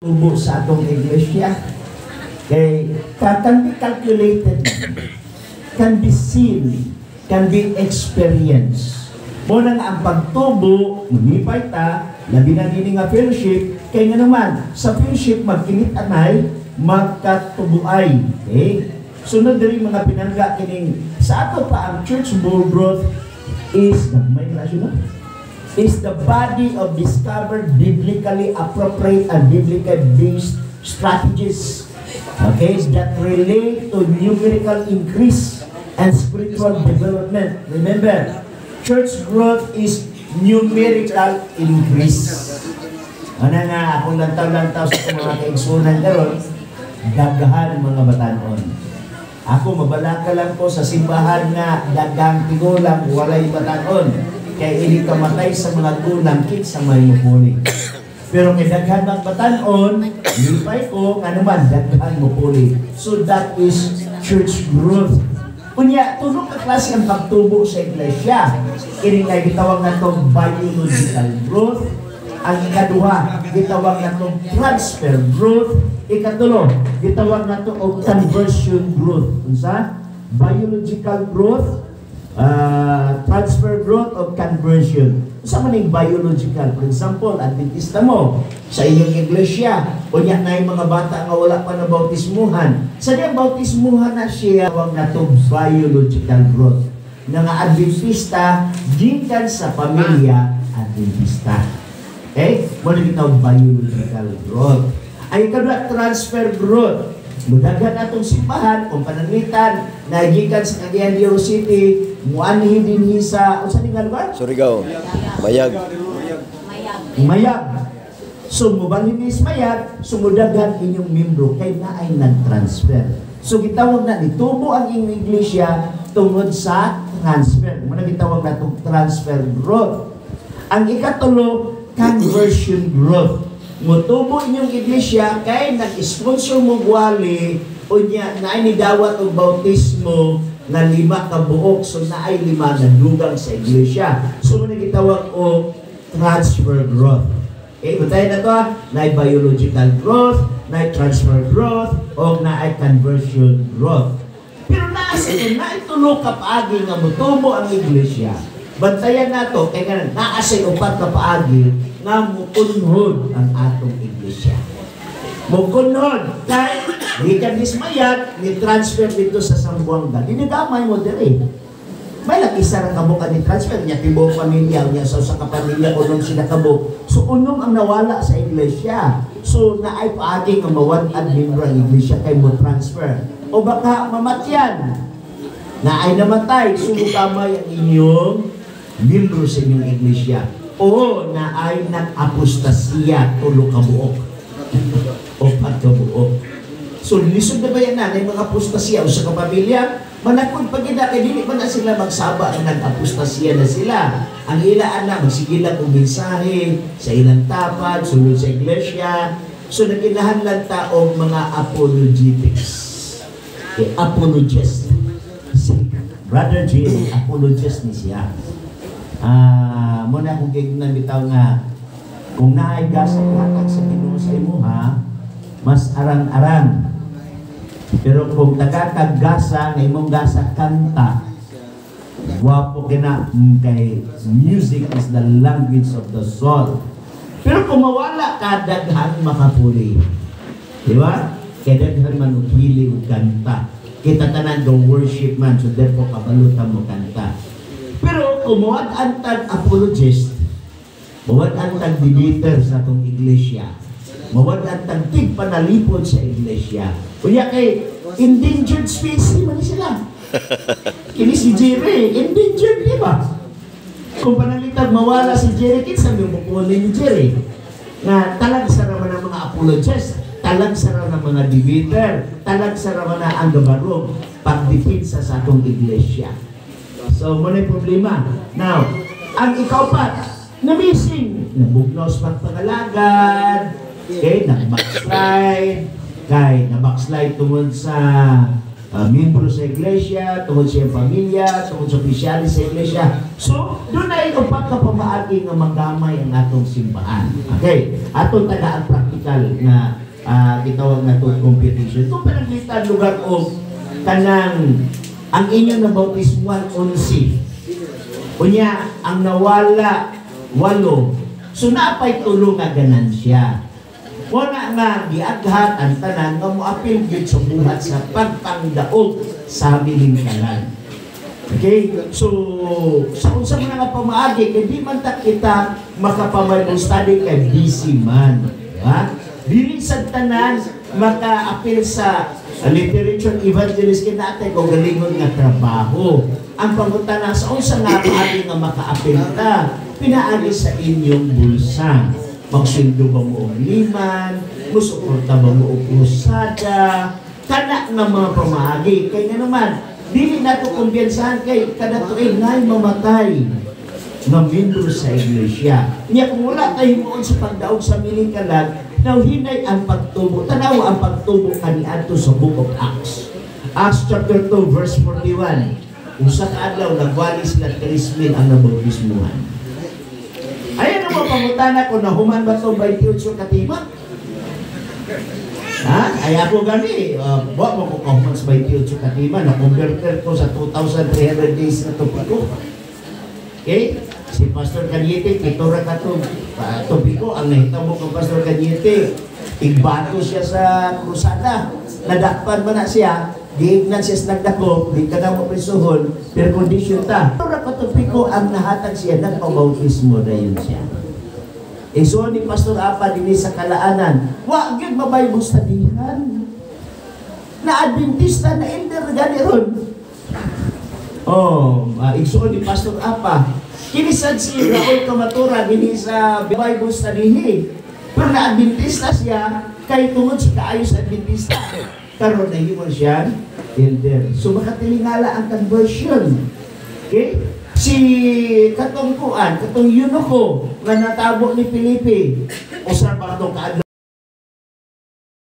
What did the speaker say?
Tubo sa atong iglesia. Kay can be calculated, can be seen, can be experienced. Mao na nga ang pagtubo, mulipay ta, labi na dini nga fellowship, kay nga naman, sa fellowship magkinit-anay, magkatubuay. Okay? Sunod diri, mga pinangga, kining sa ato pa ang church growth is, may klase no? Is the body of discovered biblically appropriate and biblically based strategies, okay, that relate to numerical increase and spiritual development. Remember, church growth is numerical increase. Ano nga, akong lantaw-lantaw sa itong mga kaigsunan karon, daghan mga batanon. Ako, mabalaka lang ko sa simbahan nga daghang tigulang, walay batanon. Kay ini kamatay sa mga gulang, kinsa may mupuli? Pero kay daghan mga batanon, lipay ko nga naman daghan mupuli. So that is church growth. Unya, tulo ka klase ang pagtubo sa iglesia. Kini nga gitawag natong biological growth. Ang ikaduha, gitawag natong transfer growth. Ikatulo, gitawag nato og conversion growth. Unsa? Biological growth, transfer growth o conversion. Unsa man ning biological? For example, Adventista mo sa inyong iglesia, unya na yung mga bata nga wala pa na bautismuhan. Sa diyang bautismuhan na siya, tawag nato biological growth. Na nga Adventista, gikan sa pamilya Adventista. Okay? Mao na gitawag biological growth. Ang ikaduha, transfer growth. Mudagan atong simbahan, kung pananglitan, nagikan sa Cagayan de Oro City, muanhi dinhi sa, unsa ni nga lugar? Surigao. Mayag. Mayag. So, mubalhin ni Mayag, sumudaghan inyong membro kay naay nag-transfer. So, gitawag na, nitubo ang inyong iglesia tungod sa transfer. Mao na gitawag na itong transfer growth. Ang ikatulo, conversion growth. Mutubo inyong iglesia kay nag-sponsor mo gwali, unya naay nidawat og bautismo nga lima ka buok, so naay lima na dugang sa iglesia. So mao na gitawag og transfer growth. Okay, bantayan na to ha. Naay biological growth, naay transfer growth, o naay conversion growth. Pero naa sa naay tulo ka paagi nga mutubo ang iglesia. Bantayan nato kay nga naa say upat ka paagi nga mukunhod ang atong iglesia. Mukunhod kay gikan ni Mayag ni transfer dito sa Zamboanga. Dinigamay mo diri. May lang isa ra kabuok ni transfer niya, tibuok pamilya niya sa usa ka pamilya, unom sila kabuok. So unom ang nawala sa iglesia. So naay paagi nga mawad-an membro ang iglesia kay mo transfer. O baka mamatyan. Naay namatay, so kamay ang inyong membro sa inyong iglesia. O naay nag-apostasiya, tulo ka buok. Upat ka buok. So lisod na ba yan na, may mga apostasya o sa kapamilya, manakod pag ina, kay dili man na sila magsaba na nag-apostasya na sila. Ang ilaan na, magsige lang og mensahe sa ilang tapad, sulod sa iglesia. So nagkinahanglan ta og mga apologetics. Okay, apologist. Si Brother Jim, apologist ni siya. Ah, mao na akong gignan bitaw nga kung naay gasa hatag sa Ginoo sa imuha, mas arang-arang. Pero kung taga kag gasa, nga imong gasa kanta, gwapo kina kay music is the language of the soul. Pero kung mawala ka, daghan makapuli. Di ba? Kay daghan man og hili og kanta. Kita tanan go worship man, so therefore kabalo ta mo kanta. Pero kung mawad-an tag apologist, mawad-an tag debater sa atong iglesia, mawad-an tag tigpanalipod sa iglesia. Unya kay endangered species man ni sila. Kini si Jerry, endangered, di ba? Kung pananglitan mawala si Jerry, kinsa may mupuli ni Jerry? Nga talagsa naman ang mga apologist, talagsa ra ng mga debater, talagsa raman na ang gabarog pagdepensa sa atong iglesia. So, mao na problema. Now, ang ikaupat, na-missing, nabugnaw sa pagpangalagad, okay, nag-backslide, kay na-backslide tungod sa membro sa iglesia, tungod sa iyang pamilya, tungod sa opisyalis sa iglesia. So, doon na upat ka pamaagi nga magamay ang atong simbahan. Okay, atong tagaan practical. Statistical nga gitawag na to computation. Kung pananglitan lugar og kanang ang inyong na bautismuhan 11. Unya, ang nawala walo. So naapay tulo nga ganansya. Wala nga giaghat ang tanan nga moapil gyud sa buhat sa pagpangdaog sa bilingkalan. Okay? So, sa unsa man nga pamaagi, kay di man ta kita makapa-Bible study kay busy man. Ha? Dili sa tanan maka-apil sa literature evangelist kay naa tay kaugalingon nga trabaho. Ang pangutana, sa unsa nga paagi nga maka-apil ta? Pinaagi sa inyong bulsa. Magsweldo ba mo og liman? Musuporta ba mo og krusada? Kana nga mga pamaagi. Kay nga naman, dili nato kumpiyansahan kay kada tuig nay mamatay nga membro sa iglesia. Nya kung wala tayo himuon sa pagdaog sa milikalag, hinay ang pagtubo. Tanaw ang pagtubo kaniadto sa Book of Acts. Acts chapter 2 verse 41. Usa ka adlaw nagwali sila, 3,000 ang nabautismuhan. Ayan ang mga pangutana ko, nahuman ba itong 28 katima? Ha? Ay ako gani, wa mo ko kahuman sa 28 katima, na-converter ko sa 2,300 days na topiko. Okay? Si Pastor Cañete, pito ra ka to topiko. Ang nahitabo kang Pastor Cañete, igbato siya sa krusada. Nadakpan man na siya, giignan siya sa nagdakop, di ka na mo prisuhon, pero condition ta. Pito ra ka topiko ang nahatag siya, nagpabautismo na yun siya. Igsoon ni Pastor Apa dinhi sa Kalaanan, wa gyud ma-Bible studyhan. Na Adventista na elder gani ron. Oh, igsoon ni Pastor Apa. Kini sad si Raul Kamatura dinhi sa Bible study. Pero na Adventista siya kay tungod sa kaayo sa Adventista. Karon nahimo siya elder. So makatilingala ang conversion. Okay? Si katong kuan, katong eunuko nga natabo ni Felipe, usa ba tong kaadlaw